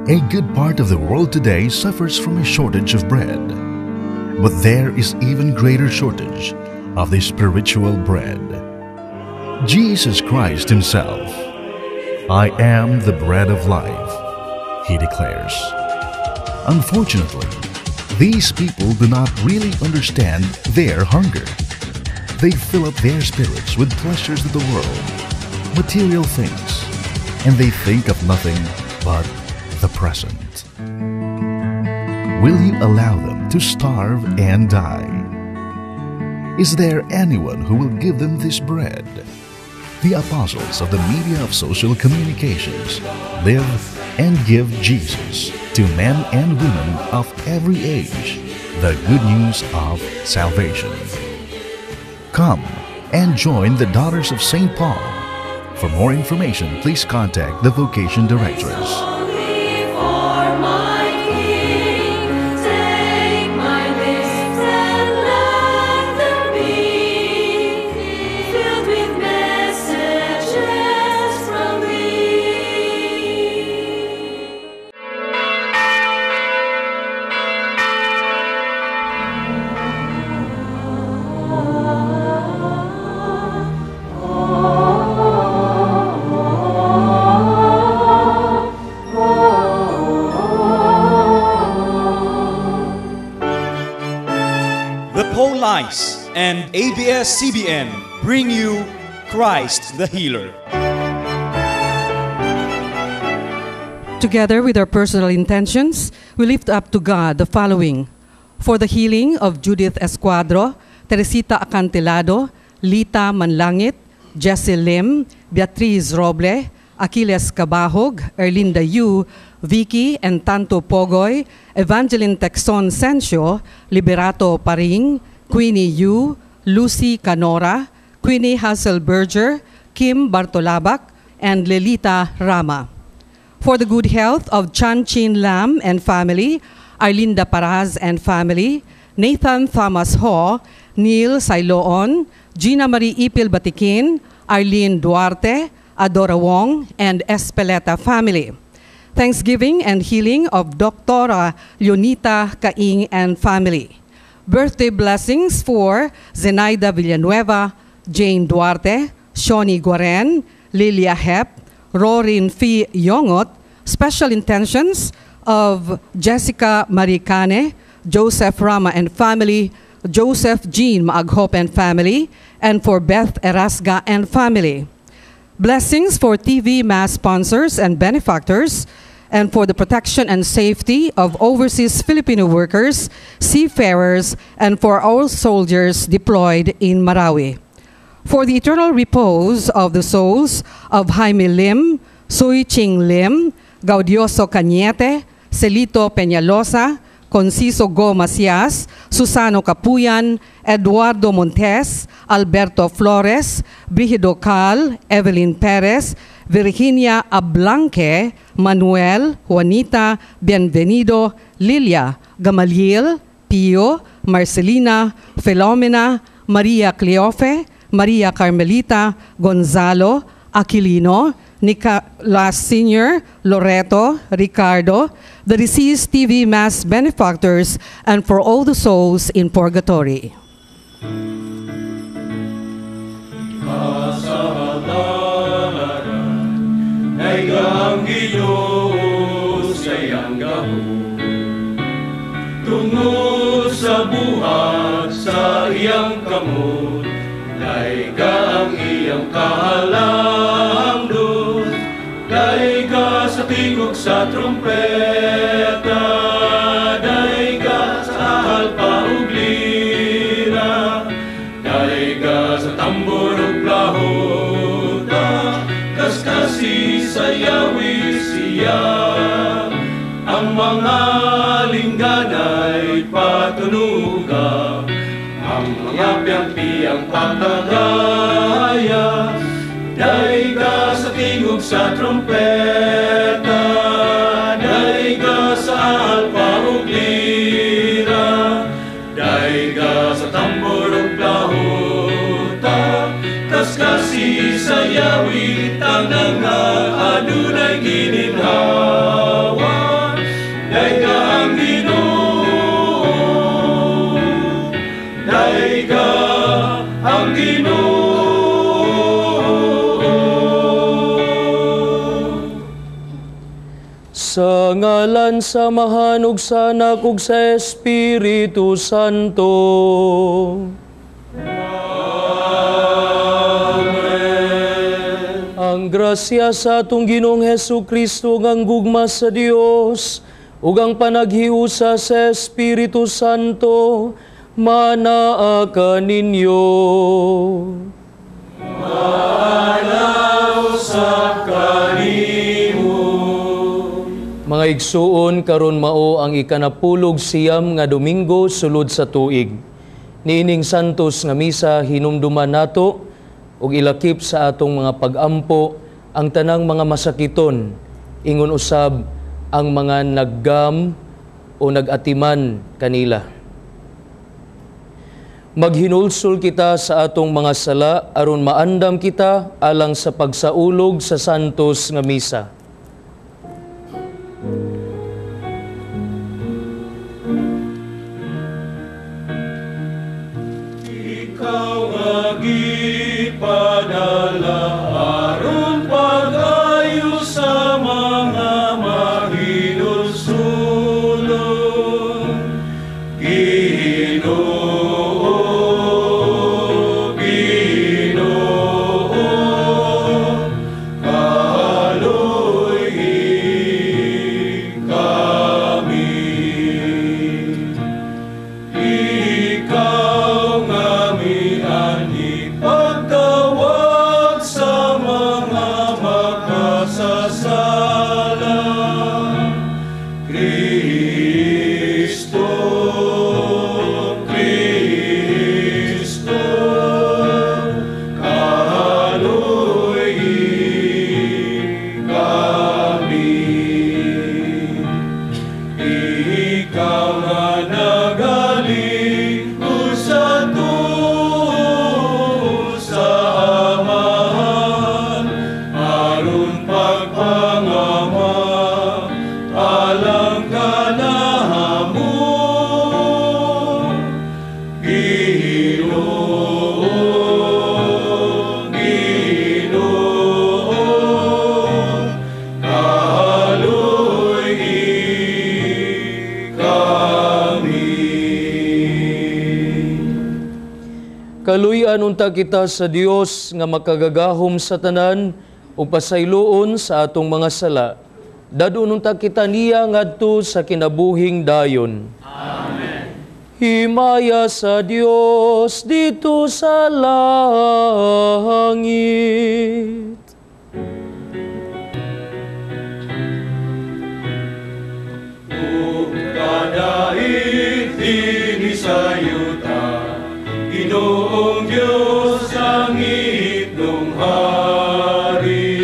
A good part of the world today suffers from a shortage of bread. But there is even greater shortage of the spiritual bread. Jesus Christ Himself, "I am the bread of life," He declares. Unfortunately, these people do not really understand their hunger. They fill up their spirits with pleasures of the world, material things, and they think of nothing but the present. Will you allow them to starve and die? Is there anyone who will give them this bread? The apostles of the media of social communications live and give Jesus to men and women of every age the good news of salvation. Come and join the Daughters of St. Paul. For more information, please contact the Vocation Directress. Only for my King, take my lips and let them be filled with messages from thee. The Paulites and ABS-CBN bring you Christ the Healer. Together with our personal intentions, we lift up to God the following: for the healing of Judith Escuadro, Teresita Acantilado, Lita Manlangit, Jesse Lim, Beatriz Roble, Achilles Cabahog, Erlinda Yu, Vicky and Tanto Pogoy, Evangeline Texon Sencio, Liberato Paring, Queenie Yu, Lucy Canora, Queenie Hasselberger, Kim Bartolabak, and Lelita Rama. For the good health of Chan Chin Lam and family, Arlinda Paraz and family, Nathan Thomas Ho, Neil Sailoon, Gina Marie Ipil Batikin, Arlene Duarte, Adora Wong, and Espeleta family. Thanksgiving and healing of Doctora Leonita Kaing and family. Birthday blessings for Zenaida Villanueva, Jane Duarte, Shoni Guaren, Lilia Hep, Rorin Fee Yongot, special intentions of Jessica Maricane, Joseph Rama and family, Joseph Jean Maaghop and family, and for Beth Erasga and family. Blessings for TV Mass sponsors and benefactors, and for the protection and safety of overseas Filipino workers, seafarers, and for all soldiers deployed in Marawi. For the eternal repose of the souls of Jaime Lim, Sui Ching Lim, Gaudioso Cañete, Celito Peñalosa, Conciso Go Macias, Susano Capuyan, Eduardo Montes, Alberto Flores, Brigido Cal, Evelyn Perez, Virginia Ablanque, Manuel, Juanita, Bienvenido, Lilia, Gamaliel, Pio, Marcelina, Filomena, Maria Cleofe, Maria Carmelita, Gonzalo, Aquilino, Nicolas Sr., Loreto, Ricardo, the deceased TV Mass benefactors, and for all the souls in purgatory. Kasalanan ay ang Ginoo sa iyang gahom. Tungod sa buhat sa iyang kamot, dayga ang iyang kahalangdon, dayga sa tingog sa trumpeta, dayga sa ahalpa ug lira, dayga sa tambor ug plahuta, kaskasi sayawi siya. Ang mga lingganay patunuga, ang mga piyang-piyang patagaya, dayga sa tingog sa trumpeta, dayga sa alpa ug lira, dayga sa tambor ug plahuta, kaskasi sayawi tanan nga adunay gininhawa. ang Ginoo. Sa ngalan sa Amahan ug sa Anak ug sa Espiritu Santo. Amen. Ang grasya sa atong Ginoong Hesus Kristo ug ang gugma sa Dios ug ang panaghiusa sa Espiritu Santo manaa kaninyo. Manaa usab kanimo. Mga igsuon, karon mao ang 19 nga Domingo sulod sa tuig. Niining santos nga misa hinumduman nato ug ilakip sa atong mga pagampo ang tanang mga masakiton, ingon usab ang mga naggam o nagatiman kanila. Maghinulsol kita sa atong mga sala aron maandam kita alang sa pagsaulog sa santos nga misa. Ikaw nga gipadala aron pag-ayo sa mga mahinulsulon. Ginoo, Ginoo, kaluoy kami. Ikaw nga mianhi pagtawag sa mga makasasala. Kristo, Kristo, kaluoy kami. Ikaw nga nagalikod sa tuo sa Amahan, aron pagpangama alang kanamo. Ginoo, Ginoo, kaluoy kami. Kaluy-an unta kita sa Dios nga makagagahom sa tanan ug pasayloon sa atong mga sala. Dadon unta kita niya ngadto sa kinabuhing dayon. Amen. Himaya sa Dios dito sa langit. Ug kadait dinhi sa yuta, Ginoong Dios langit nung hari.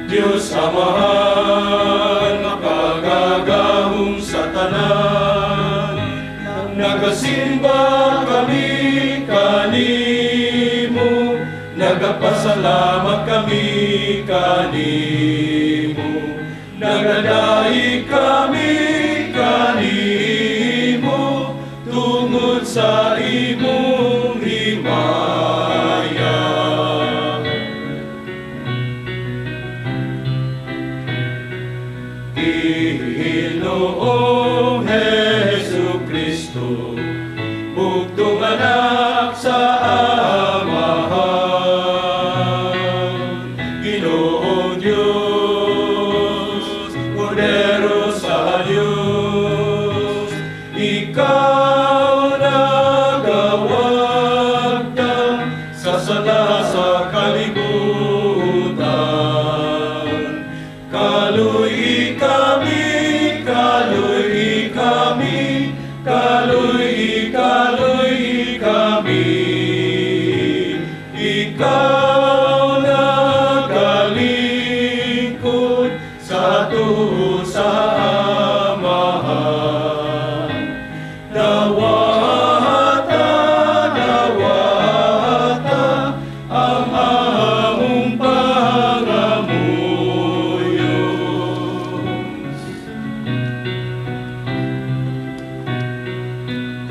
Dios Amahan, makagagahom sa tanan, nagasimba kami kanimo, nagapasalamat kami kanimo, nagadaig kami kanimo, tungod sa imong himaya. Ginoong Hesus Kristo, bugtong anak sa Amahan. Ginoong Dios, Kordero sa Dios, ikaw nagawagda sa sala sa kalibutan. Kaluoy kami, kaluoy kami, kaluoy, kaluoy kami. Ikaw nagalingkod sa tuo sa Amahan. Dawata, dawata ang among pangamuyo.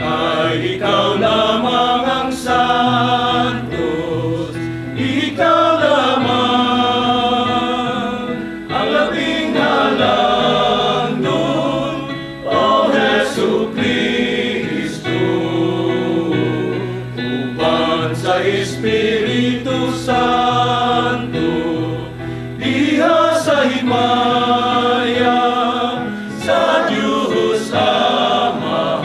Kay ikaw lamang ang santo, Espiritu Santo, diha sa himaya sa Dios Amahan.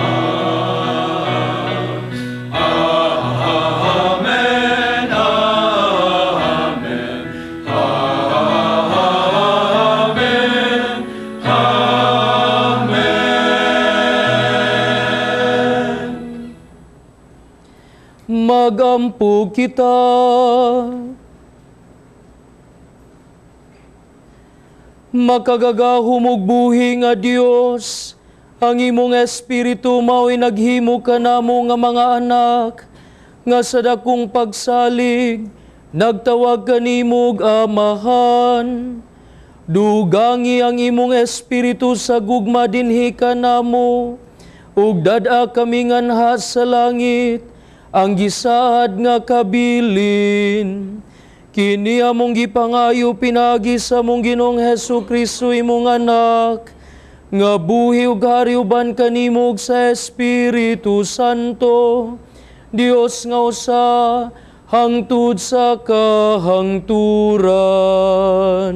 Amen, Amen, Amen, Amen. Magampo kita. Makagagahom og buhi nga Dios, ang imong espiritu mao'y naghimo kanamo nga mga anak, nga sa dakong pagsalig nagtawag kanimo og Amahan. Dugangi ang imong espiritu sa gugma dinhi kanamo, ug dad-a kami nganha sa langit ang gisaad nga kabilin. Kini among gipangayo pinaagi sa among Ginoong Hesus Kristo imong anak, nga buhi ug hari uban kanimo ug sa Espiritu Santo, Dios nga usa hangtod sa kahangturan.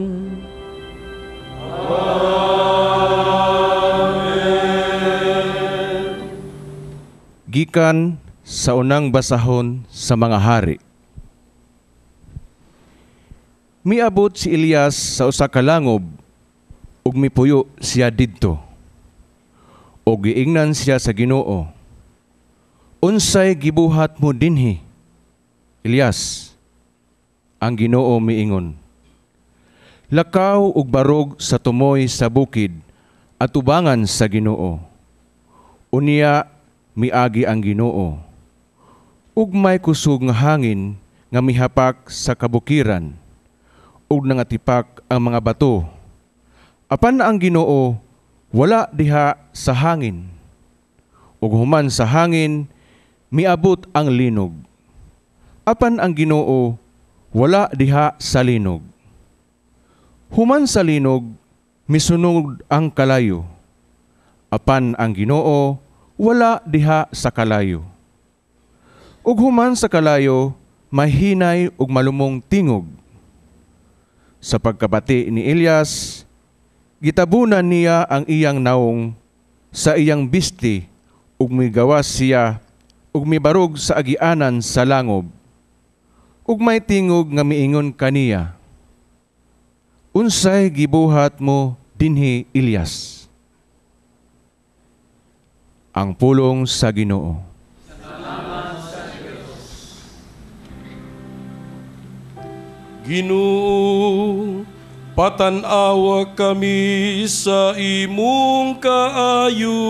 Amen. Gikan sa unang basahon sa mga hari. Miabot si Elias sa usa ka langob ug mipuyo siya didto. Ug giingnan siya sa Ginoo, "Unsay gibuhat mo dinhi, Elias?" Ang Ginoo miingon, "Lakaw ug barog sa tumoy sa bukid at ubangan sa Ginoo." Unya miagi ang Ginoo, ug may kusog nga hangin nga mihapak sa kabukiran, ug nangatipak ang mga bato. Apan ang Ginoo wala diha sa hangin. Ug human sa hangin miabot ang linog. Apan ang Ginoo wala diha sa linog. Human sa linog misunod ang kalayo. Apan ang Ginoo wala diha sa kalayo. Ug human sa kalayo mahinay ug malumong tingog. Sa pagkabati ni Elias, gitabunan niya ang iyang naong sa iyang bisti ug migawas siya ug mibarog sa agianan sa langob. Ug may tingog nga miingon kaniya, "Unsay gibuhat mo dinhi, Elias?" Ang pulong sa Ginoo. Ginoo, patan-awa kami sa imong kaayo,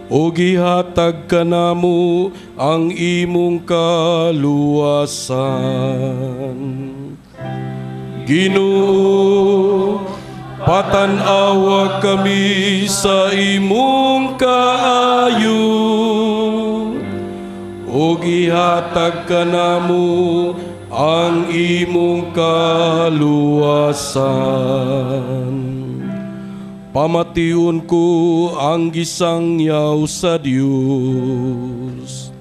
o gihatag kanamo ang imong kaluwasan. Ginoo, patan-awa kami sa imong kaayo, o gihatag kanamo ang imong kaluwasan. Pamation ko ang gisangyaw sa Dios.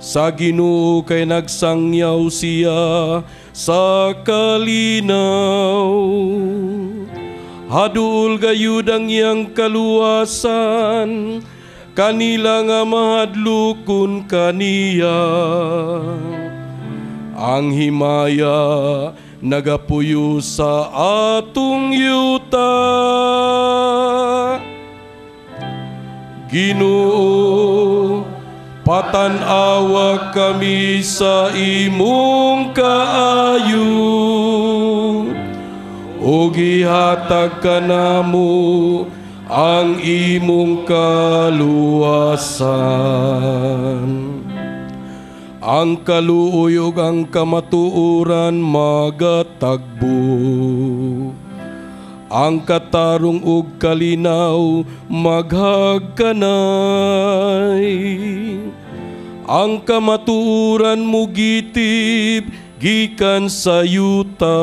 Sa Ginoo kay nagsangyaw siya sa kalinaw. Haduol gayud ang iyang kaluwasan, kanila nga mahadlokon kaniya. Ang himaya nagapuyo sa atong yuta. Ginoo, patan-awa kami sa imong kaayo, ug gihatag kanamo ang imong kaluwasan. Ang kaluoy ug ang kamatuoran magatagbo. Ang katarong ug kalinaw maghagkanay. Ang kamatuoran mugitib gikan sa yuta,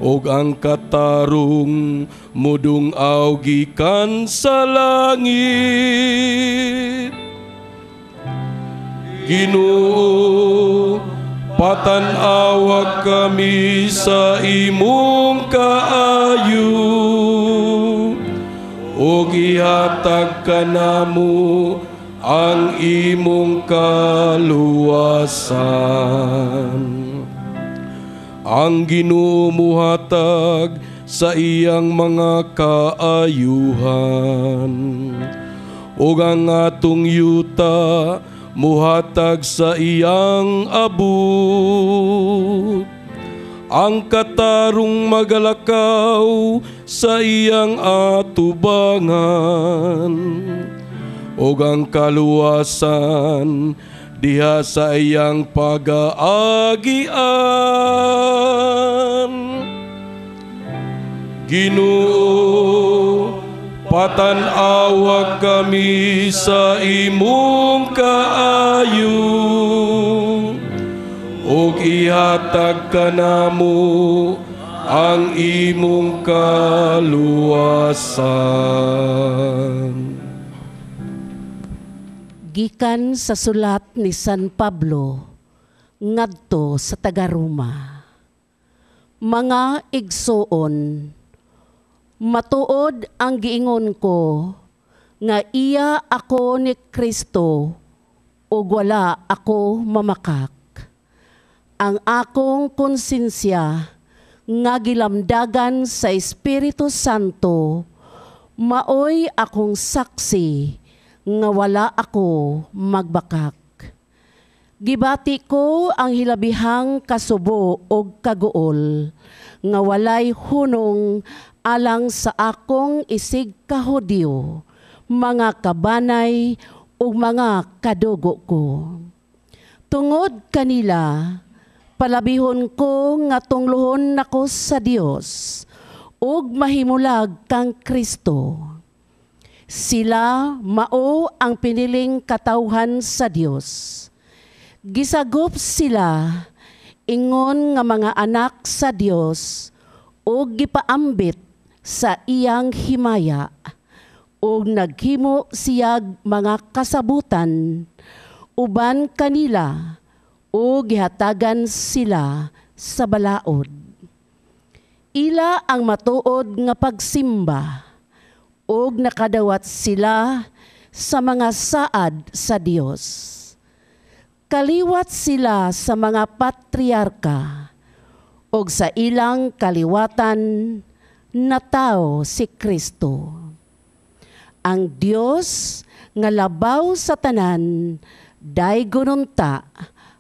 ug ang katarong mudungaw gikan sa langit. Ginoo, patan-awa kami sa imong kaayo, ug ihatag kanamo ang imong kaluwasan. Ang Ginoo muhatag sa iyang mga kaayuhan, ug ang atong yuta muhatag sa iyang abot. Ang katarong magalakaw sa iyang atubangan, ug ang kaluwasan diha sa iyang pagaagian. Ginoo, patan-awa kami sa imong kaayo, ug ihatag kanamo ang imong kaluwasan. Gikan sa sulat ni San Pablo ngadto sa taga-Roma. Mga igsoon, matuod ang giingon ko nga iya ako ni Kristo ug wala ako mamakak. Ang akong konsensya nga gilamdagan sa Espiritu Santo maoy akong saksi nga wala ako magbakak. Gibati ko ang hilabihang kasubo og kaguol nga walay hunong alang sa akong isig ka Hudyo, mga kabanay ug mga kadugo ko. Tungod kanila, palabihon ko nga tunglohon nako sa Dios ug mahimulag kang Kristo. Sila mao ang piniling katawhan sa Dios. Gisagop sila ingon nga mga anak sa Dios ug gipaambit sa iyang himaya, ug naghimo siyag mga kasabutan uban kanila ug gihatagan sila sa balaod. Ila ang matuod nga pagsimba ug nakadawat sila sa mga saad sa Dios. Kaliwat sila sa mga patriarka ug sa ilang kaliwatan natawo si Kristo. Ang Dios nga labaw sa tanan daygon unta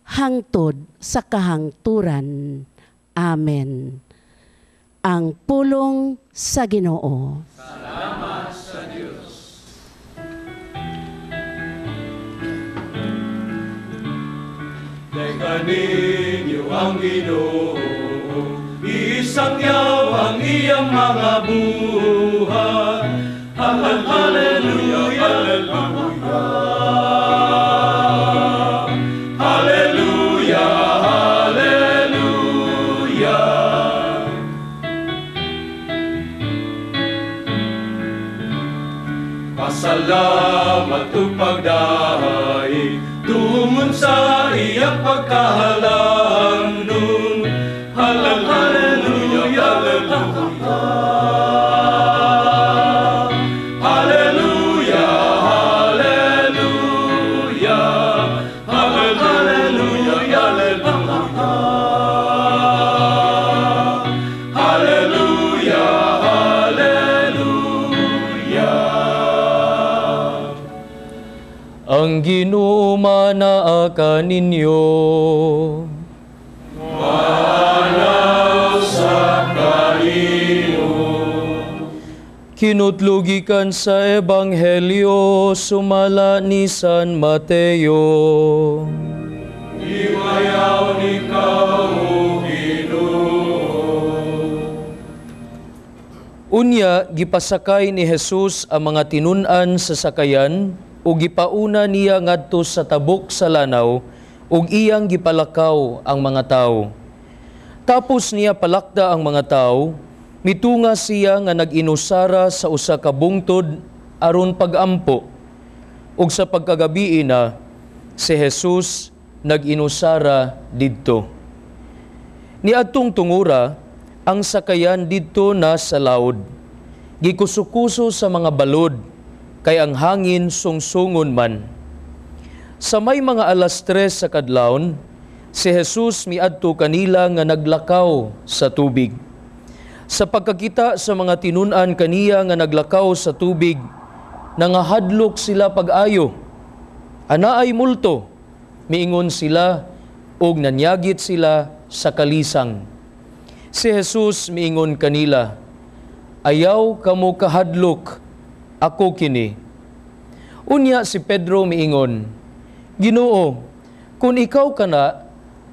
hangtod sa kahangturan. Amen. Ang pulong sa Ginoo. Salamat sa Dios. Teka ninyo ang Ginoo, isangyaw ang iyang mga buhat. Hallelujah, hallelujah. Hallelujah, hallelujah. Pasalamat ug pagdaig tungon sa iyang pagkahalangdon. Hallelujah, hallelujah. Hallelujah, hallelujah. Hallelujah, hallelujah. Hallelujah, hallelujah. Ang Ginoo manaa kaninyo. Manaw sa kanimo. Kinutlugikan sa Ebanghelyo sumala ni San Mateo. Iwayaw ni kao, Ginoo. Unya gipasakay ni Jesus ang mga tinun-an sa sakayan ug gipauna niya ngadto sa tabok sa lanaw ug iyang gipalakaw ang mga tawo. Tapos niya palakda ang mga tawo, mitunga siya nga nag-inusara sa usa ka bungtod aron pagampo. Ug sa pagkagabii na, Si Jesus nag-inusara didto. Niadtong tungura, ang sakayan didto na sa laod. Gikusukuso sa mga balod, kay ang hangin sungsungon man. Sa may mga 3:00 sa kadlawon, si Jesus miadto kanila nga naglakaw sa tubig. Sa pagkakita sa mga tinun-an kaniya nga naglakaw sa tubig, nangahadlok sila pag-ayo. "Anaay multo," miingon sila ug nanyagit sila sa kalisang. Si Jesus miingon kanila, "Ayaw kamo kahadlok, ako kini." Unya si Pedro miingon, "Ginoo, kung ikaw kana,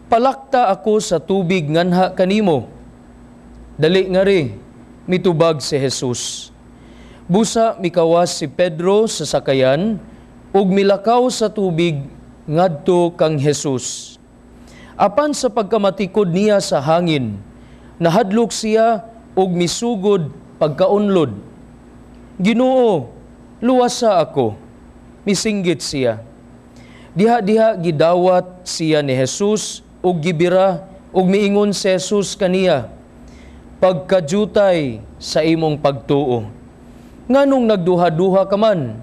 palakta ako sa tubig nganha kanimo." "Dali ngari," mitubag si Jesus. Busa mikawas si Pedro sa sakayan ug milakaw sa tubig ngadto kang Jesus. Apan sa pagkamatikod niya sa hangin, nahadlok siya ug misugod pagkaunlod. "Ginoo, luwasa ako," misinggit siya. Diha-diha gidawat siya ni Jesus ug gibira ug miingon si Jesus kaniya, "Pagkajutay sa imong pagtuo. Nganong nagduha-duha ka man?"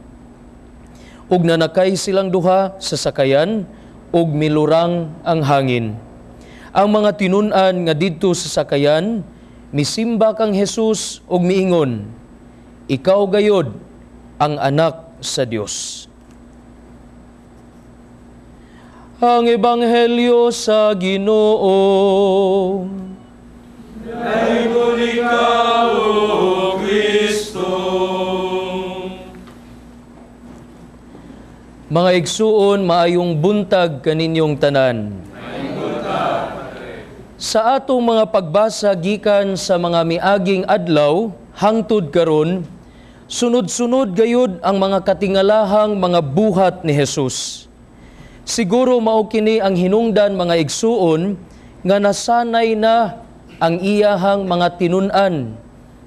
Ug nanakay silang duha sa sakayan ug milurang ang hangin. Ang mga tinun-an nga didto sa sakayan misimba kang Jesus ug miingon, "Ikaw gayod ang anak sa Dios." Ang Ebanghelyo sa Ginoo. Dayon ikaw, O Kristo. Mga igsuon, maayong buntag kaninyong tanan. Sa atong mga pagbasa gikan sa mga miaging adlaw hangtod karon, sunod-sunod gayud ang mga katingalahang mga buhat ni Jesus. Siguro mao kini ang hinungdan, mga igsuon, nga nasanay na ang iyahang mga tinun-an,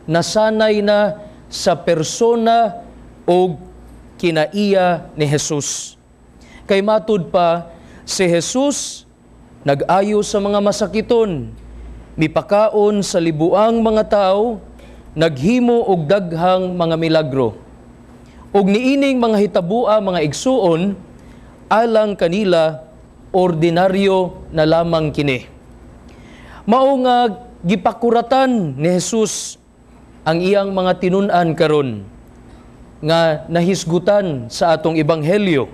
nasanay na sa persona o kinaiya ni Jesus. Kay matud pa, si Jesus nag-ayo sa mga masakiton, mipakaon sa libuang mga tao, naghimo og daghang mga milagro. Og niining mga hitabua, mga igsuon, alang kanila, ordinaryo na lamang kini. Mao nga gipakuratan ni Jesus ang iyang mga tinun-an karon nga nahisgutan sa atong ebanghelyo.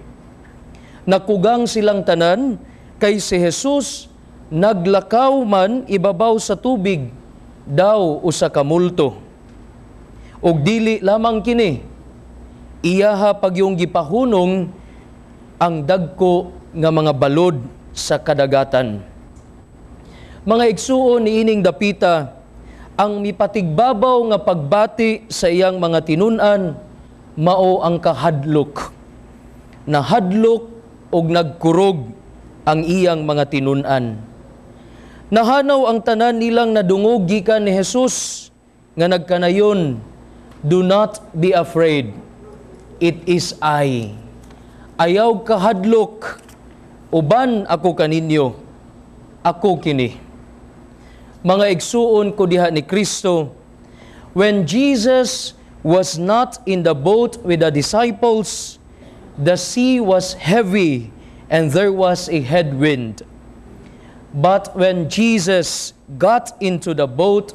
Nakugang silang tanan kay si Jesus naglakaw man ibabaw sa tubig daw usa ka multo. Og dili lamang kini, iyaha pagyong gipahunong ang dagko nga mga balod sa kadagatan. Mga igsuon, niining dapita, ang mipatigbabaw nga pagbati sa iyang mga tinun-an mao ang kahadlok. Nahadlok og nagkurog ang iyang mga tinun-an. Nahanaw ang tanan nilang nadungog gikan ni Jesus nga nagkanayon, "Do not be afraid, it is I." Ayaw kahadlok, uban ako kaninyo, ako kini. Mga igsuon ko diha ni Kristo, when Jesus was not in the boat with the disciples, the sea was heavy and there was a headwind. But when Jesus got into the boat,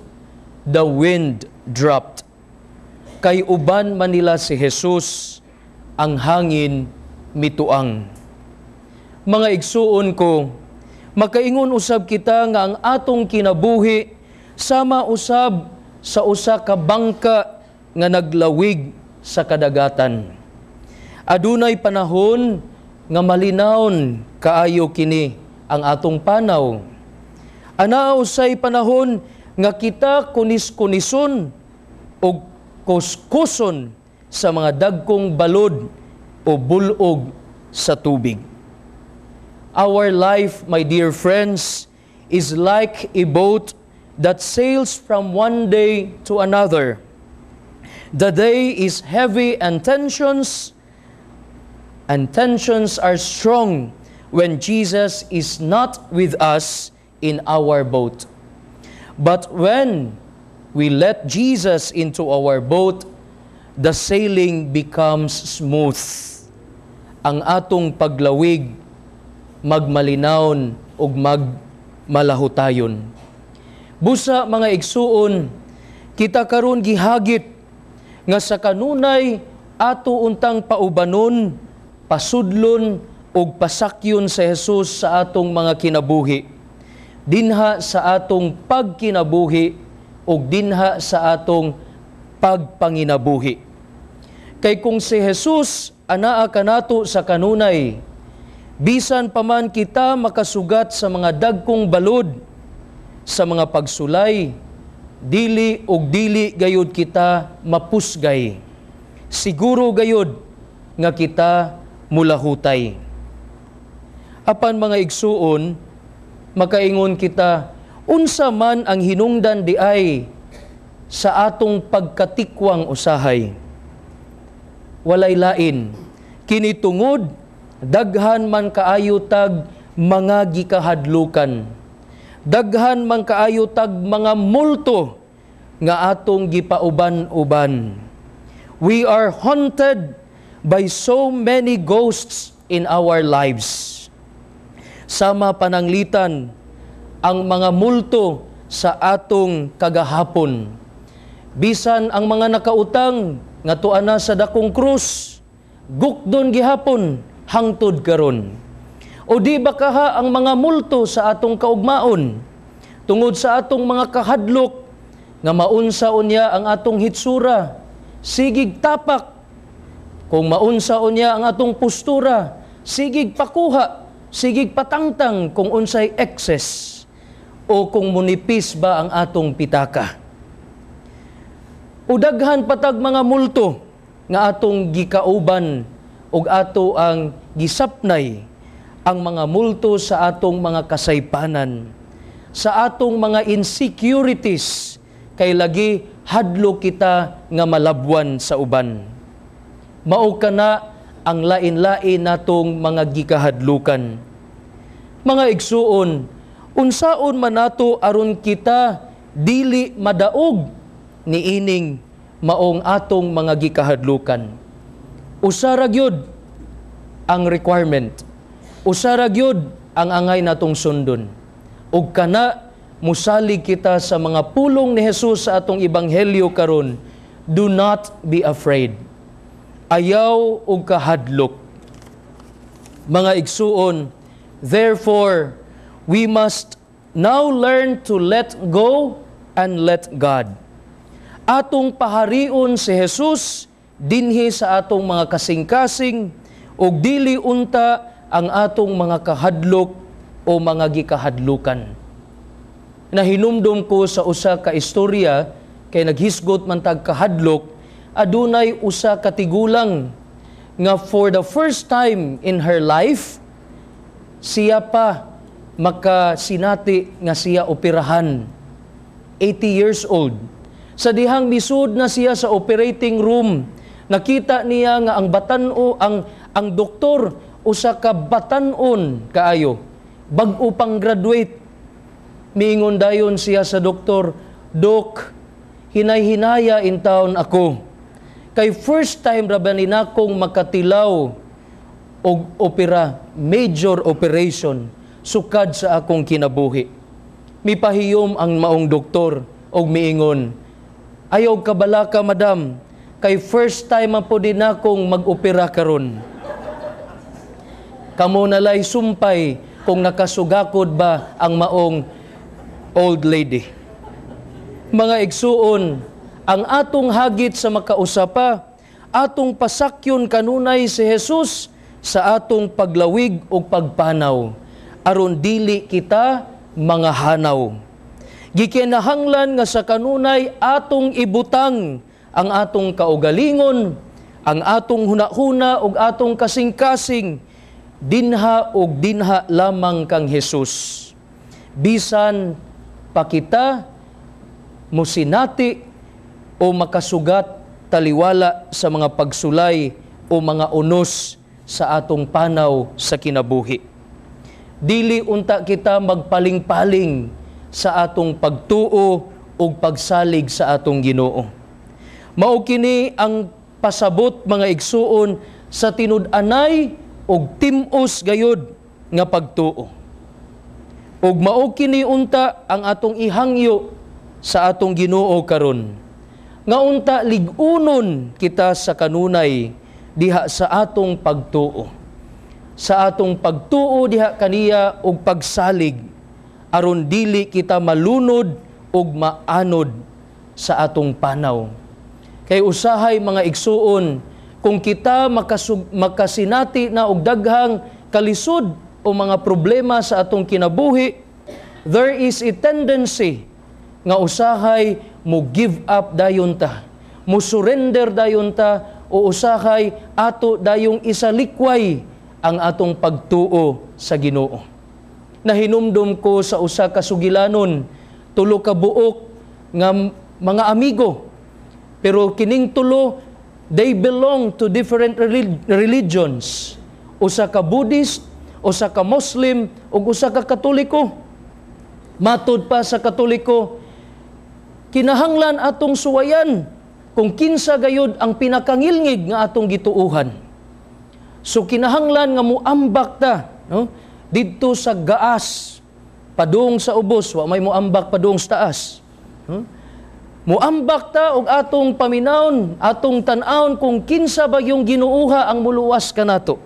the wind dropped. Kay uban man nila si Jesus, ang hangin mituang. Mga igsuon ko, makaingon usab kita nga ang atong kinabuhi sama usab sa usa ka bangka nga naglawig sa kadagatan. Adunay panahon nga malinawon kaayo kini ang atong panaw. Anaa usay panahon nga kita kunis-kunison o kuskuson sa mga dagkong balod o bulog sa tubig. Our life, my dear friends, is like a boat that sails from one day to another. The day is heavy and tensions, And tensions are strong when Jesus is not with us in our boat. But when we let Jesus into our boat, the sailing becomes smooth. Ang atong paglawig magmalinawon ug magmalahutayon. Busa, mga igsuon, kita karon gihagit nga sa kanunay ato untang paubanon, pasudlon ug pasakyon sa Jesus sa atong mga kinabuhi. Dinha sa atong pagkinabuhi ug dinha sa atong pagpanginabuhi. Kay kung si Jesus anaa kanato sa kanunay, bisan pa man kita makasugat sa mga dagkong balod, sa mga pagsulay, dili ug dili gayud kita mapusgay. Siguro gayud nga kita mulahutay. Apan, mga igsuon, makaingon kita, unsa man ang hinungdan diay sa atong pagkatikwang usahay? Walay lain. Kini tungod daghan man kaayo tag mga gikahadlukan. Daghan man kaayo tag mga multo nga atong gipauban-uban. We are haunted by so many ghosts in our lives. Sama pananglitan ang mga multo sa atong kagahapon. Bisan ang mga nakautang nga tuana sa dakong krus, gukdon gihapon hangtod karon. O di ba kaha ang mga multo sa atong kaugmaon tungod sa atong mga kahadlok nga maunsa unya ang atong hitsura, sigig tapak. Kung maunsa unya ang atong postura, sigig pakuha, sigig patangtang kung unsay excess o kung munipis ba ang atong pitaka. Udaghan patag mga multo nga atong gikauban ug ato ang gisapnay, ang mga multo sa atong mga kasaypanan, sa atong mga insecurities, kay lagi hadlo kita nga malabwan sa uban. Mao kana ang lain-lain natong mga gikahadlukan. Mga igsuon, unsaon man nato aron kita dili madaog niining maong atong mga gikahadlukan? Usa ra gyud ang requirement. Usa ra gyud ang angay natong sundon. Ug kana musalig kita sa mga pulong ni Jesus sa atong ebanghelyo karon: "Do not be afraid." Ayaw og kahadlok. Mga igsuon, therefore, we must now learn to let go and let God. Atong paharion si Jesus dinhi sa atong mga kasing-kasing ug dili unta ang atong mga kahadlok o mga gikahadlukan. Nahinumdum ko sa usa ka istorya kay naghisgot man tag kahadlok, adunay usa ka tigulang nga for the first time in her life siya pa makasinati nga siya operahan. 80 years old. Sa dihang misud na siya sa operating room, nakita niya nga ang batan-o ang doktor usa ka batan-on kaayo, bag-o pang graduate. Miingon dayon siya sa doktor, "Dok, hinay-hinaya in town ako. Kay first time ra ba ni nakong makatilaw og opera, major operation, sukad sa akong kinabuhi." Mipahiyom ang maong doktor og miingon, "Ayaw kabalaka, madam, kay first time man po din akong mag-opera karon." Kamo nalay sumpay kung nakasugakod ba ang maong old lady. Mga igsuon, ang atong hagit sa makausapa, atong pasakyon kanunay si Jesus sa atong paglawig ug pagpanaw, aron dili kita mga hanaw. Gikinahanglan nga sa kanunay atong ibutang ang atong kaugalingon, ang atong hunahuna ug atong kasing-kasing dinha ug dinha lamang kang Jesus. Bisan pa kita musinati o makasugat taliwala sa mga pagsulay o mga unos sa atong mga kasaypanan. sa atong panaw sa kinabuhi. Dili unta kita magpaling-paling sa atong pagtuo ug pagsalig sa atong Ginoo. Mao kini ang pasabot, mga igsuon, sa tinud-anay ug tim-os gayud nga pagtuo. Ug mao kini unta ang atong ihangyo sa atong Ginoo karon, nga unta lig-unon kita sa kanunay diha sa atong pagtuo. Sa atong pagtuo diha kaniya ug pagsalig, aron dili kita malunod ug maanod sa atong panaw. Kay usahay, mga igsuon, kung kita makasinati na og daghang kalisod o mga problema sa atong kinabuhi, there is a tendency nga usahay mo give up dayon ta, mo surrender dayon ta, o usahay ato dayong isalikway ang atong pagtuo sa Ginoo. Nahinumdum ko sa usa ka sugilanon, tulo ka buok nga mga amigo. Pero kining tulo, they belong to different religions. Usa ka Buddhist, usa ka Muslim, ug usa ka Katoliko. Matud pa sa Katoliko, kinahanglan atong suwayan kung kinsa gayud ang pinakangilngig nga atong gituuhan. So kinahanglan nga muambak ta, no? Didto sa gaas padung sa ubos, wa may muambak padung sa taas. No? Muambak ta og atong paminawon, atong tan-awon kung kinsa ba yung Ginooha ang muluwas kanato.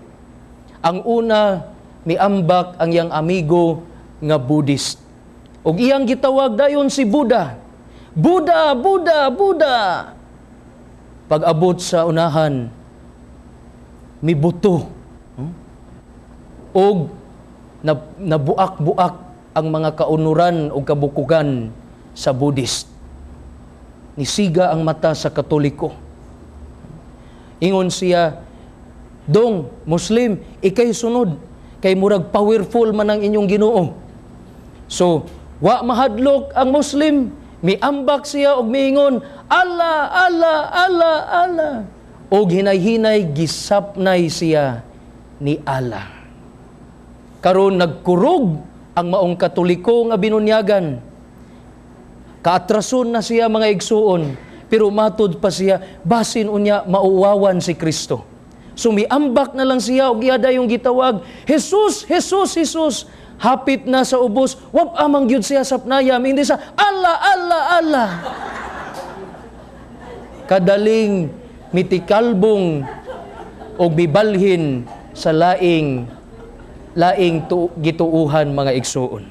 Ang una, miambak ang iyang amigo nga Buddhist. Og iyang gitawag dayon si Buddha. "Buddha, Buddha, Buddha!" Pag-abot sa unahan, mibuto. Og nabuak-buak ang mga kaunuran o kabukugan sa Buddhist. Nisiga ang mata sa Katoliko. Ingon siya, "Dong, Muslim, ikay sunod, kay murag powerful man ang inyong Ginoo." So, wa mahadlok ang Muslim, miambak siya og miingon, "Allah, Allah, Allah, Allah." Og hinay-hinay gisapnay siya ni Allah. Karon nagkurog ang maong Katoliko nga binunyagan. Kaatrason na siya, mga igsuon, pero matud pa siya, basin unya mauwawan si Kristo. So miambak na lang siya og iya dayong gitawag, "Jesus, Jesus, Jesus." Hapit na sa ubos, wap amang gyud siya sapnaya, hindi sa "Allah, Allah, Allah." Kadaling mitikalbong og mibalhin sa laing laing gituuhan, mga igsuon.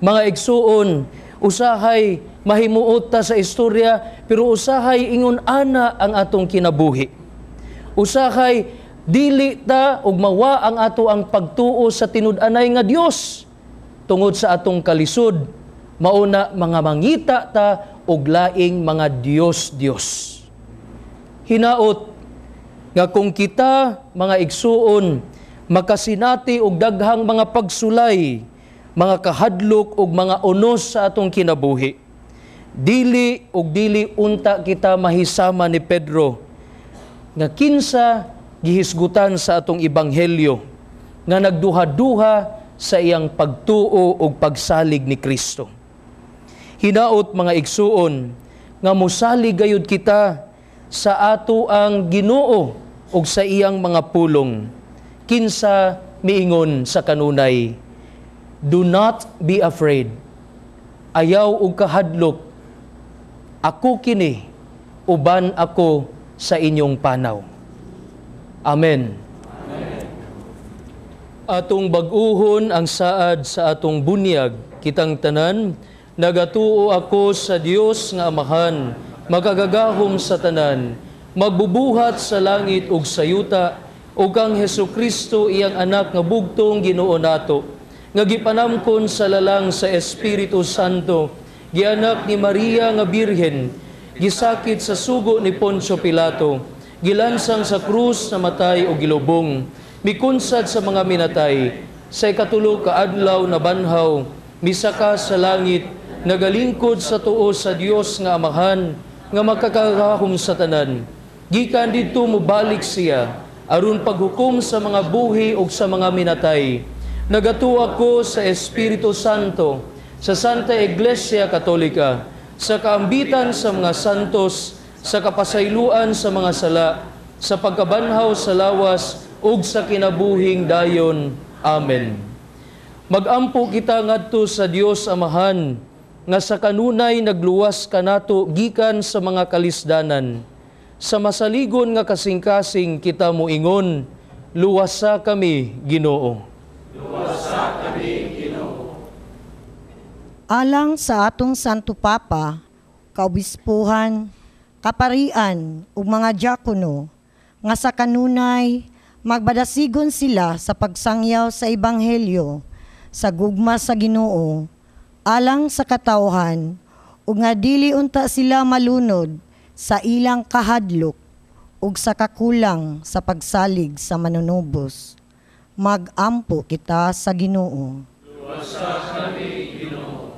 Mga igsuon, usahay mahimuot ta sa istorya, pero usahay ingon ana ang atong kinabuhi. Usahay dili ta og mawa ang ato ang pagtuo sa tinud-anay nga Dios tungod sa atong kalisod, mauna mga mangita ta og laing mga Dios-Dios. Hinaot nga kung kita, mga igsuon, makasinati og daghang mga pagsulay, mga kahadlok og mga unos sa atong kinabuhi, dili og dili unta kita mahisama ni Pedro nga kinsa gihisgutan sa atong ebanghelyo nga nagduha-duha sa iyang pagtuo og pagsalig ni Kristo. Hinaot, mga igsuon, nga mosalig gayud kita sa ato ang Ginoo og sa iyang mga pulong, kinsa miingon sa kanunay, "Do not be afraid. Ayaw og kahadlok. Ako kini, uban ako sa inyong panaw." Amen. Atong bag-uhon ang saad sa atong bunyag, kitang tanan. Nagatuo ako sa Dios nga Amahan, makagagahom sa tanan, magbubuhat sa langit ug sa yuta, ug kang Hesukristo, iyang anak nga bugtong Ginoo nato, nga gipanamkon sa lalang sa Espiritu Santo, gianak ni Maria nga Birhen, gisakit sa sugo ni Poncio Pilato, gilansang sa krus, namatay o gilubong, mikunsad sa mga minatay, sa ikatulo ka adlaw nabanhaw, misaka sa langit, nagalingkod sa tuo sa Dios nga Amahan, nga makakagahom sa tanan. Gikan didto mobalik siya aron paghukom sa mga buhi ug sa mga minatay. Nagatuo ako sa Espiritu Santo, sa Santa Iglesia Katolika, sa kaambitan sa mga santos, sa kapasayloan sa mga sala, sa pagkabanhaw sa lawas ug sa kinabuhing dayon. Amen. Magampo kita ngadto sa Dios Amahan, nga sa kanunay nagluwas kanato gikan sa mga kalisdanan. Sa masaligon nga kasing-kasing kita moingon, luwasa kami, Ginoo. Luwasa kami, Ginoo. Alang sa atong Santo Papa, kaobispuhan, kaparian ug mga diakono, nga sa kanunay magbadasigon sila sa pagsangyaw sa Ebanghelyo, sa gugma sa Ginoo, alang sa katawhan, ug nga dili unta sila malunod sa ilang kahadlok ug sa kakulang sa pagsalig sa manunubos. Magampo kita sa Ginoo. Luwasa kami, Ginoo.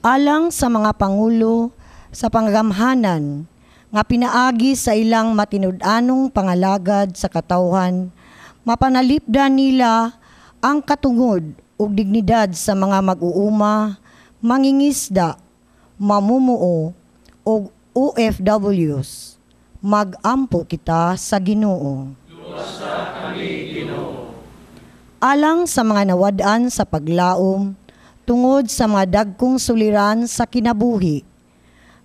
Alang sa mga pangulo sa panggamhanan nga pinaagi sa ilang matinud-anong pangalagad sa katawhan, mapanalipdan nila ang katungod ug dignidad sa mga mag-uuma, mangingisda, mamumuo ug OFWs. Magampo kita sa Ginoo. Luwasa kami, Ginoo. Alang sa mga nawad-an sa paglaom tungod sa mga dagkong suliran sa kinabuhi,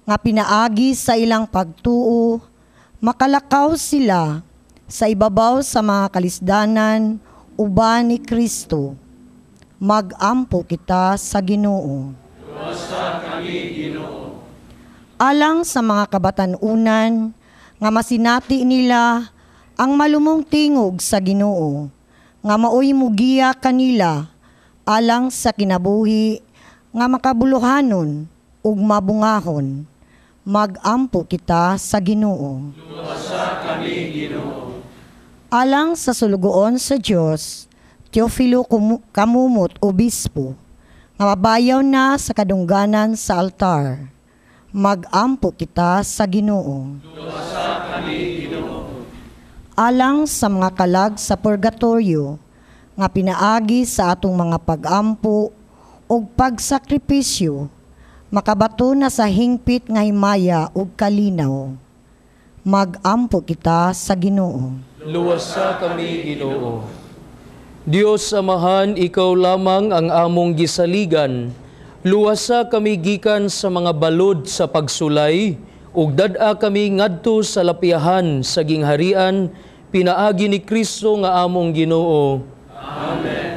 nga pinaagi sa ilang pagtuo, makalakaw sila sa ibabaw sa mga kalisdanan uban ni Kristo. Magampo kita sa Ginoo. Luwasa kami, Ginoo. Alang sa mga kabatan-unan nga masinati nila ang malumong tingog sa Ginoo, nga maoy mugiya kanila alang sa kinabuhi nga makabuluhanon ug mabungahon. Magampo kita sa Ginoo. Luwasa kami, Ginoo. Alang sa sulugoon sa Dios, Teofilo Kamumot, Obispo, nga mabayaw na sa kadungganan sa altar. Magampo kita sa Ginoo. Luwasa kami, Ginoo. Alang sa mga kalag sa purgatorio, nga pinaagi sa atong mga pagampo ug pagsakripisyo, makabato na sa hingpit nga himaya ug kalinaw. Magampo kita sa Ginoo. Luwasa kami, Ginoo. Dios Amahan, ikaw lamang ang among gisaligan. Luwasa kami gikan sa mga balod sa pagsulay, ug dad-a kami ngadto sa lapiahan sa gingharian, pinaagi ni Kristo nga among Ginoo. Amen.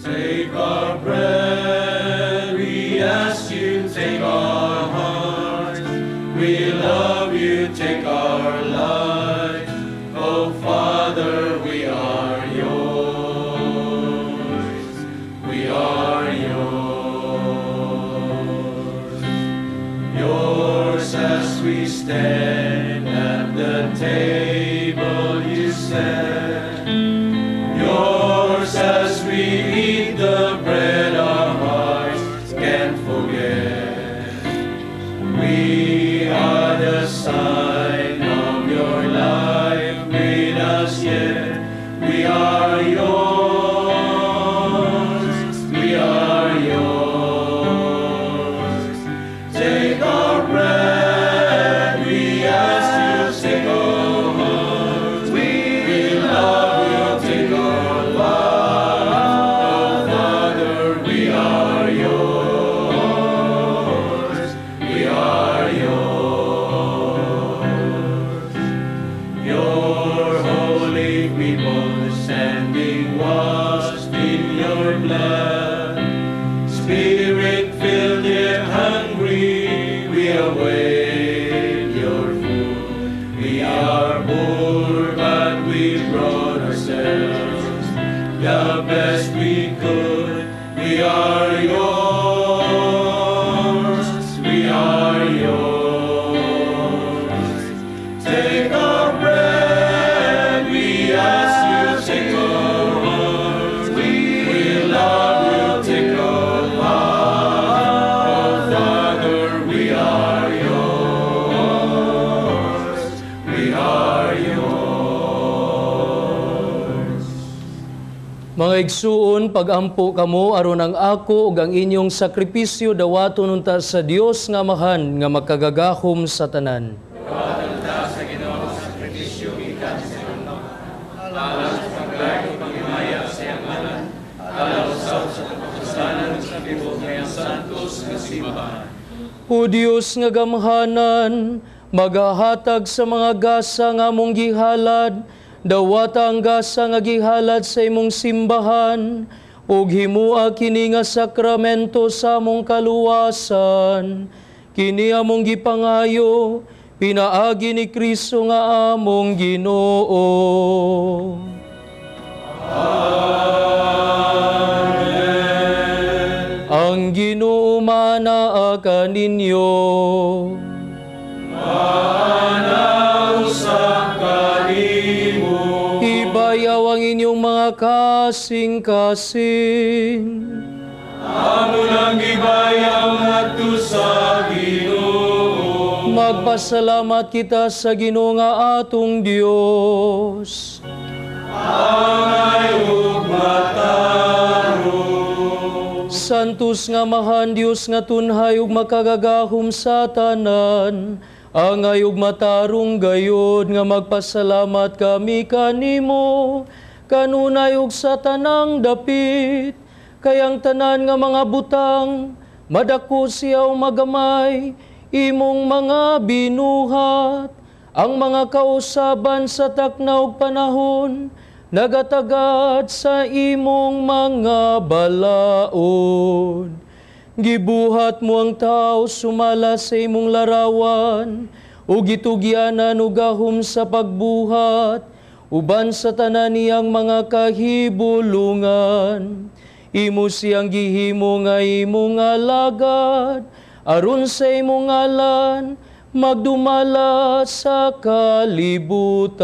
Take our bread, we ask you, take our hearts. We love you, take our lives. Oh Father, we are yours. We are yours. Yours as we stand at the table you set. Yours as we eat the bread our hearts can't forget. We are the sign of your life with us yet. We are yours. We are yours. Take our bread, we ask you, take our hearts. We love you, take our lives. Oh Father, we are yours. We are yours. Your holy people standing washed in your blood. Spirit filled yet hungry, we await your food. We are poor, but we brought ourselves the best we could. We are yours. We are yours. Take our bread, we ask Mga igsuon, pagampo kamo aron ang ako ug ang inyong sakripisyo dawaton unta sa Dios nga Amahan nga makagagahom sa tanan. Dawaton unta sa Ginoo ang sakripisyo gikan sa imong kamot, alang sa pagdayeg ug panghimaya sa iyang ngalan, alang usab sa kapusanan sa tibuok niyang santos nga simbahan. O Dios nga gamhanan, magahatag sa mga gasa nga among gihalad, dawata ang gasa nga gihalad sa imong simbahan, ug himua kini nga sakramento sa among kaluwasan. Kini among gipangayo, pinaagi ni Kristo nga among Ginoo. Amen. Ang Ginoo manaa kaninyo. Maana usab kanimo. Ibayaw ang inyong mga kasing-kasing. Amo nang gibayaw ngadto sa Ginoo. Magpasalamat kita sa Ginoo nga atong Dios. Angay ug matarong. Santos nga Amahan, Dios nga tunhay ug makagagahom sa tanan, angay ug matarong gayod nga magpasalamat kami kanimo, kanunay ug sa tanang dapit, kay ang tanan nga mga butang, madako siya o magamay, imong mga binuhat, ang mga kausaban sa takna ug panahon, nagatagad sa imong mga balaod. Gibuhat mo ang tao sumala sa imong larawan, ug gitugyanan og gahom sa pagbuhat, uban sa tanan niyang mga kahibulungan. Imo siyang gihimo nga imong alagad, aron sa imong ngalan magdumala sa kalibutan,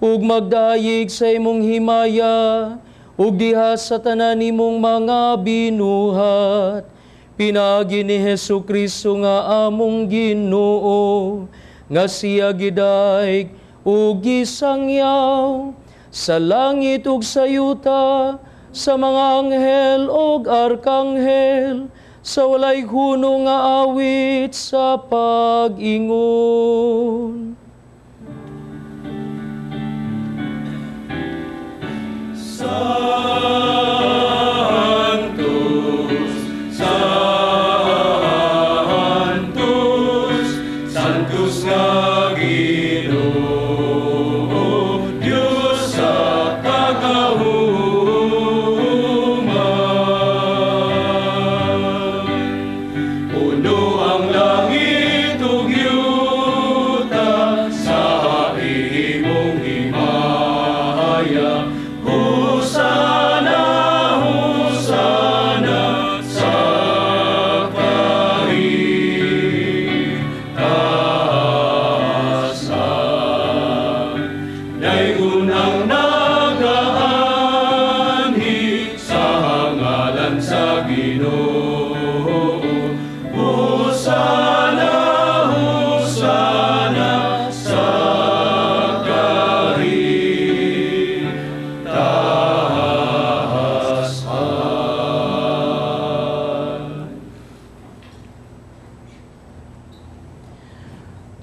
ug magdayeg sa imong himaya, ug diha sa tanan nimong mga binuhat. Pinaagi ni Hesus Kristo nga among Ginoo, nga siya gidayeg ug gisangyaw sa langit ug sa yuta, sa mga anghel ug arkanghel, sa walay hunong nga awit sa pag-ingon. Santos, Santos, Santos nga Ginoo, Dios sa kagahuman. Puno ang langit ug yuta sa imong himaya. Hosana, hosana sa kahitasan. Daygon ang nagaanhi sa ngalan sa Ginoo. Hosana, hosana sa kahitasan.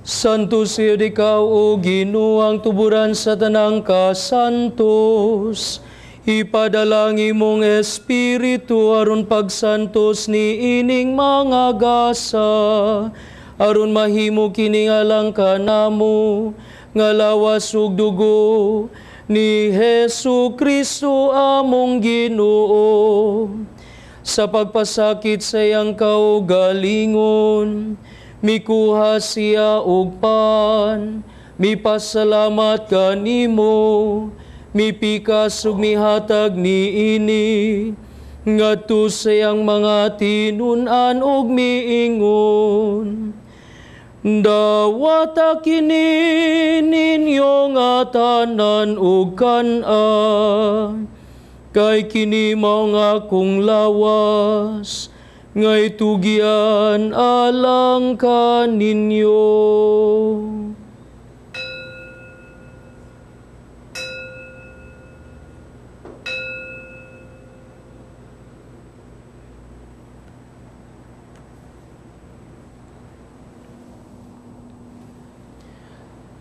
Santo siya ikaw, o Ginoo, ang tuburan sa tanang kasantos. Ipadala ang imong espiritu aron pagsantos ni ining mga gasa, aron mahimo kini alang kanamo nga lawas ug dugo ni Hesus Kristo among Ginoo. Sa pagpasakit sa iyang kaugalingon, mikuha siya og pan, mipasalamat kanimo, mipikas ug mihatag niini ngadto sa iyang mga tinun-an ug miingon: Dawata kini ninyo nga tanan ug kan-a, kay kini mao nga akong lawas nga itugyan alang kaninyo.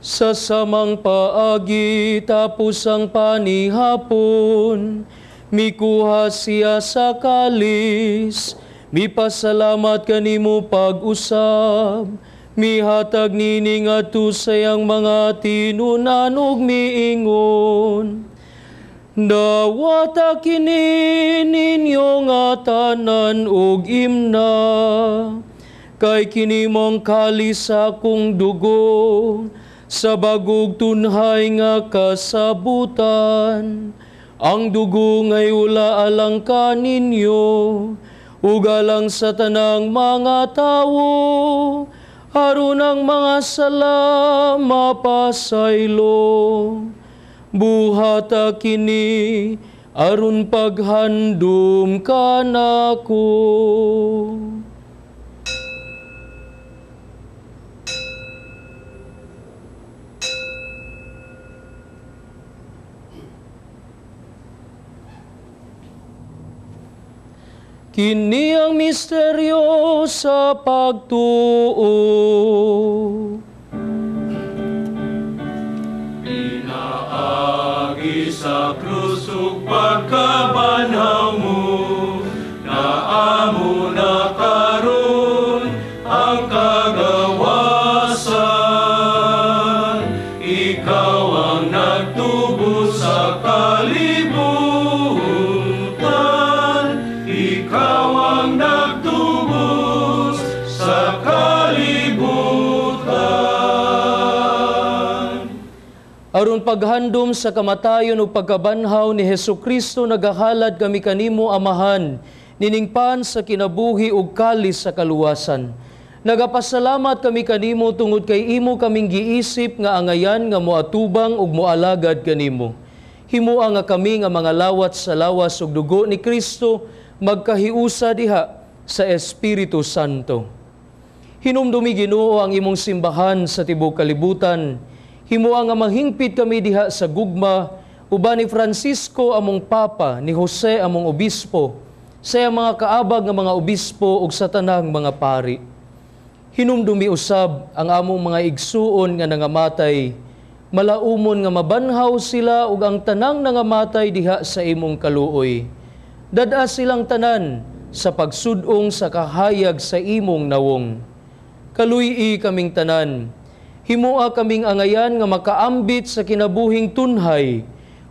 Sa samang paagi tapos ang panihapon, mikuha siya sa kalis, mipasalamat kanimo pag-usab, mihatag nini ngadto sa iyang mga tinunan ug miingon: Dawata kini ninyo nga tanan ug imna, kay kini mong kalis sa akong dugo, sa bagog tunhay nga kasabutan. Ang dugo ngay ula alang kaninyo, ug alang sa tanang mga tawo, aron ang mga sala mapasaylo. Buhata kini aron paghandom kanako. Kini ang misteryo sa pagtuo. Pinaagi sa krus ug pagkabanhaw mo, naamo na karon ang kagawasan. Ikaw ang nagtubos sa kalibutan, ikaw ang nagtubos sa kalibutan. Aron paghandom sa kamatayon ug pagkabanhaw ni Hesukristo, nagahalad kami kanimo, Amahan, niningpan sa kinabuhi ug kalis sa kaluwasan. Nagapasalamat kami kanimo tungod kay imo kaming giisip nga angayan nga moatubang ug moalagad kanimo. Himoa nga kami nga mga lawat sa lawas ug dugo ni Kristo magkahiusa diha sa Espiritu Santo. Hinumdumi, Ginoo, ang imong simbahan sa tibuok kalibutan. Himoa nga mahingpit kami diha sa gugma, uban ni Francisco among Papa, ni Jose among Obispo, sa iyang mga kaabag nga mga obispo ug sa tanang mga pari. Hinumdumi usab ang among mga igsuon nga nangamatay, malaumon nga mabanhaw sila ug ang tanang nangamatay diha sa imong kaluoy. Dad-a silang tanan sa pagsudong sa kahayag sa imong nawong. Kaluy-i kaming tanan, himoa kaming angayan nga makaambit sa kinabuhing tunhay,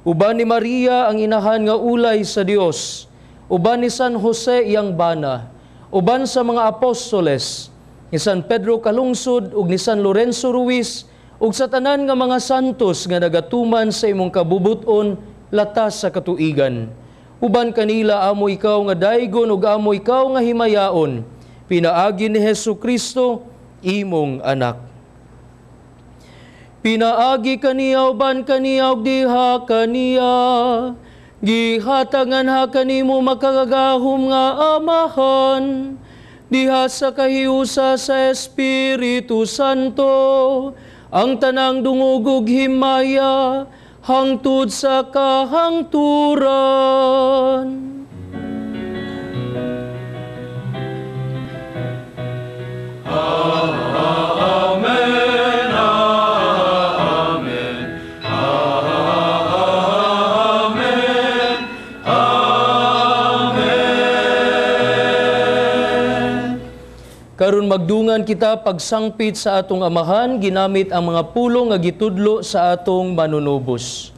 uban ni Maria ang inahan nga ulay sa Dios, uban ni San Jose iyang bana, uban sa mga apostoles, ni San Pedro Calungsod ug ni San Lorenzo Ruiz, ug sa tanan nga mga santos nga nagatuman sa imong kabubuton latas sa katuigan. Uban kanila amo ikaw nga daygon ug amo ikaw nga himayaon, pinaagi ni Hesukristo imong anak. Pinaagi kaniya uban kaniya ug diha kaniya, gihatangan ha kanimo makagagahom nga Amahan, diha sa kahiusa sa Espiritu Santo, ang tanang dungog ug himaya hangtod sa kahangturan. Amen, amen, amen, amen. Karon magdungan kita pagsangpit sa atong Amahan, ginamit ang mga pulong nga gitudlo sa atong manunubos.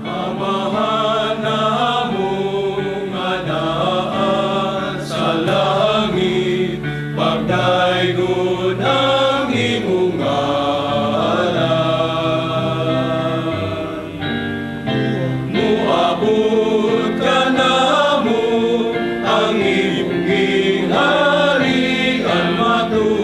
Amahan namo nga naa sa langit, pagdaygon ang imong ngalan. Muabot kanamo ang imong gingharian, matuod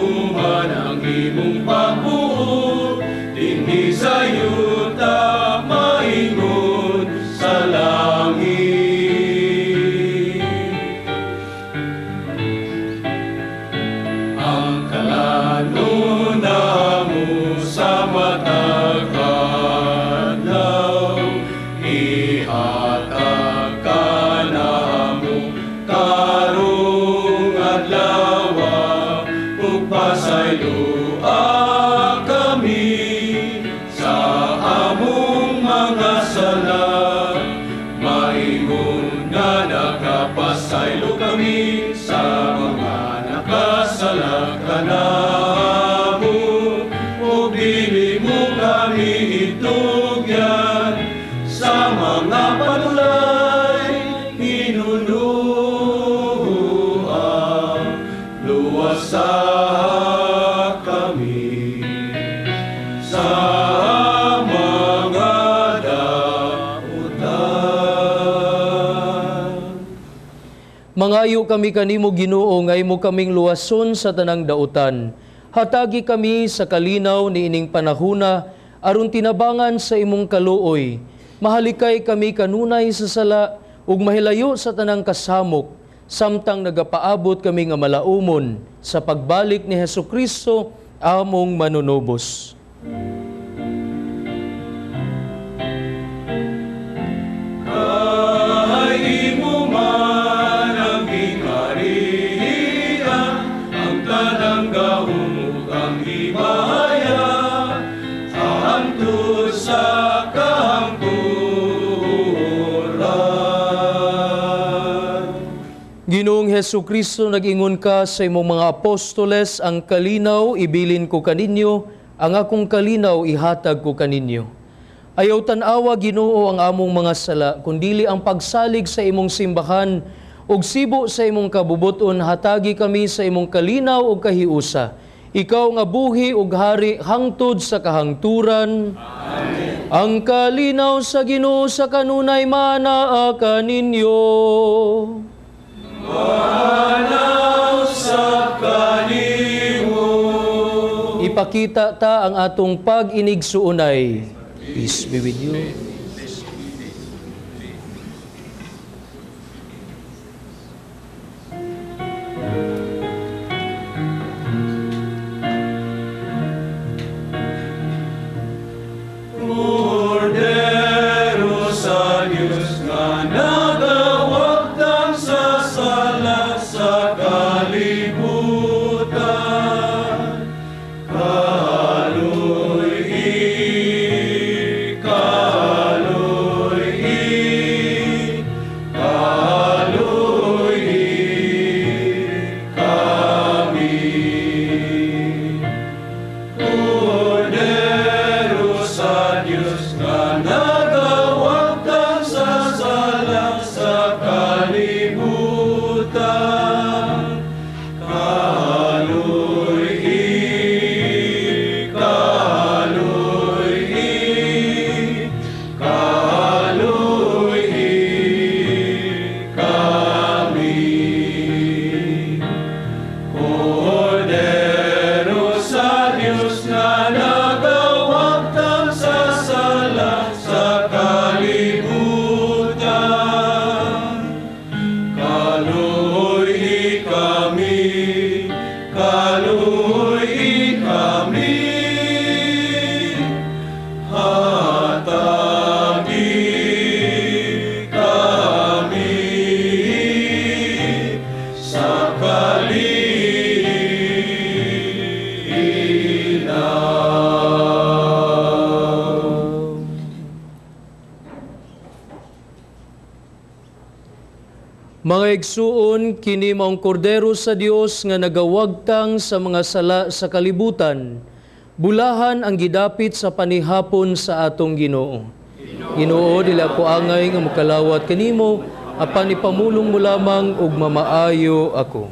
Mangayo kami kanimo Ginoo nga imo kaming luwason sa tanang dautan. Hatagi kami sa kalinaw niining panahuna aron tinabangan sa imong kaluoy. Mahalikay kami kanunay sa sala ug mahilayo sa tanang kasamok samtang nagapaabot kami nga malaumon sa pagbalik ni Hesukristo among manunubos. Kay imo man ang gingharian, ang tanang gahom ug ang himaya, hangtod sa kahangturan. Ginoong Hesukristo, nag-ingon ka sa imong mga apostoles, ang kalinaw ibilin ko kaninyo, ang akong kalinaw ihatag ko kaninyo. Ayaw tan-awa, Ginoo, ang among mga sala, kundili ang pagsalig sa imong simbahan ug sibo sa imong kabubuton, hatagi kami sa imong kalinaw ug kahiusa. Ikaw nga buhi ug hari hangtod sa kahangturan. Amen. Ang kalinaw sa Ginoo sa kanunay manaa kaninyo. Manaw sa kanimo. Ipakita ta ang atong pag-inigsuonay. Peace be with you. Kordero sa Diyos nga nagawagtang sa sala sa kalibutan, kaloy-i, kaloy-i, kaloy-i kami. Kordero sa Diyos nga nagawagtang sa sala sa kalibutan, kaloy-i, kaloy-i, kaloy-i kami. Kordero sa Diyos nga nagawagtang sa sala sa kalibutan, kaloy-i kami, kaloy-i kami, hatagi kami sa kalinaw. Mga igsuon, kini maong kordero sa Dios nga nagawagtang sa mga sala sa kalibutan. Bulahan ang gidapit sa panihapon sa atong Ginoo. Ginoo, dili ako angay nga mokalawat kanimo, apan ipamulong mo lamang ug mamaayo ako.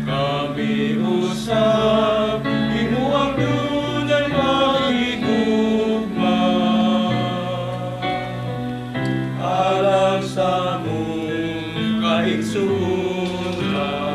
Kami usap, imo ang among kaigsuonan.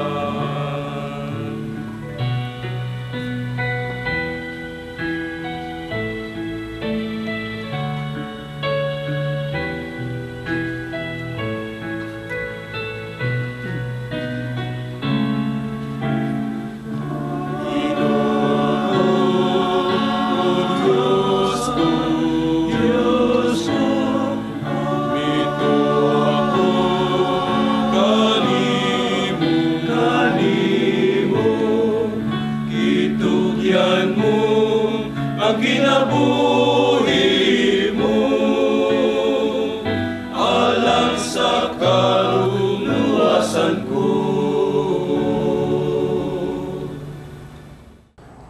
Kinabuhi mo alang sa kaluluwasan ko.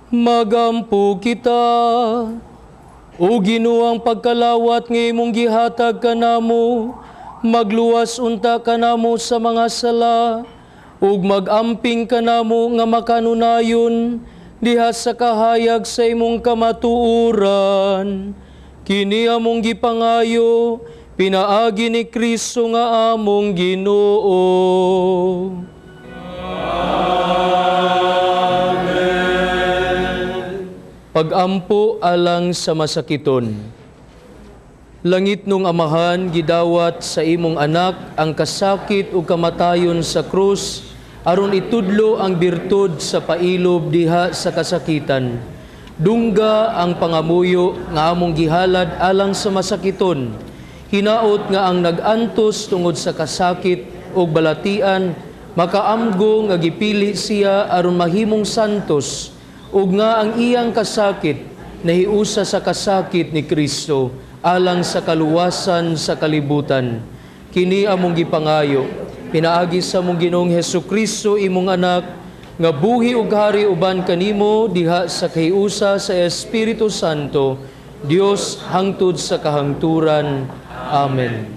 Magampo kita, o Ginoo, ang pagkalawat nga imong gihatag kanamo, magluwas unta kanamo sa mga sala, ug magamping kanamo nga makanunayon diha sa kahayag sa imong kamatuoran. Kini among gipangayo, pinaagi ni Kristo nga among Ginoo. Amen. Pagampo alang sa masakiton. Langit nung Amahan, gidawat sa imong anak ang kasakit ug kamatayon sa krus, aron itudlo ang birtud sa pailob diha sa kasakitan. Dungga ang pangamuyo nga among gihalad alang sa masakiton. Hinaot nga ang nag-antos tungod sa kasakit ug balatian, makaamgo nga gipili siya aron mahimong santos, ug nga ang iyang kasakit nahiusa sa kasakit ni Kristo alang sa kaluwasan sa kalibutan. Kini among gipangayo, pinaagi sa among Ginoong Hesukristo, imong anak, nga buhi ug hari uban kanimo diha sa kahiusa sa Espiritu Santo, Dios hangtod sa kahangturan. Amen.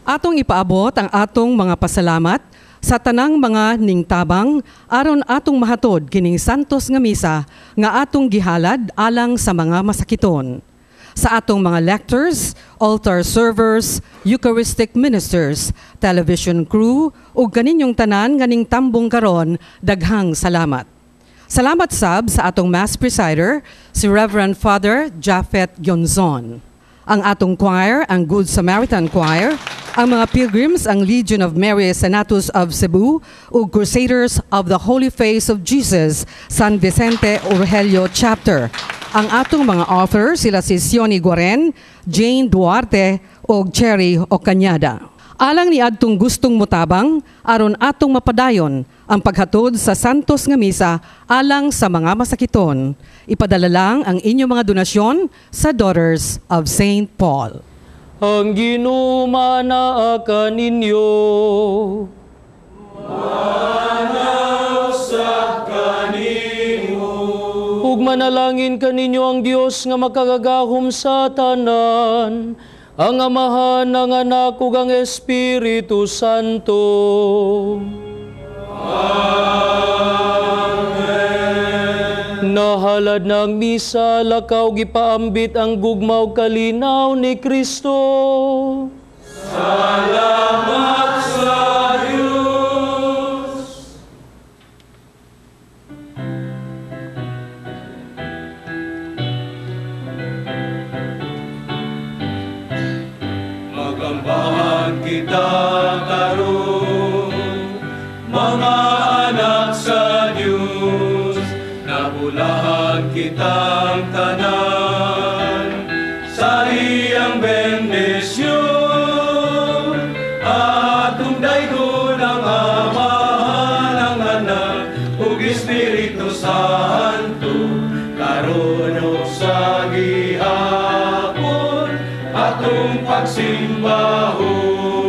Atong ipaabot ang atong mga pasalamat sa tanang mga ningtabang aron atong mahatod kining santos nga misa nga atong gihalad alang sa mga masakiton. Sa atong mga lectors, altar servers, Eucharistic ministers, television crew, ug kaninyong tanan nga ningtambong karon, daghang salamat. Salamat sab sa atong Mass presider, si Reverend Father Japhet Yonzon. Ang atong choir, ang Good Samaritan Choir, ang mga pilgrims, ang Legion of Mary Senatus of Cebu, ug Crusaders of the Holy Face of Jesus, San Vicente Urgelio Chapter. Ang atong mga author, sila si Sioni Guaren, Jane Duarte, ug Cherry Ocañada. Alang ni adtong gustong mutabang, aron atong mapadayon ang paghatod sa Santos nga Misa alang sa mga masakiton. Ipadala lang ang inyong mga donasyon sa Daughters of St. Paul. Ang Ginoo manaa kaninyo. Manawsa kanimo. Ug manalangin kaninyo ang Dios nga makagagahom sa tanan, ang Amahan, ang Anak ug ang Espiritu Santo. Amen. Nahalad ng misa, lakaw gipaambit ang gugmaw kalinaw ni Kristo. Salamat sa Diyos. Magambahan kita karon, mga anak sa Diyos, nabulahan kitang tanan sa iyang bendisyon. Atong daygon ang Amahan, ang Anak, ug Espiritu Santo, karon ug sa gihapon atong pagsimbahon.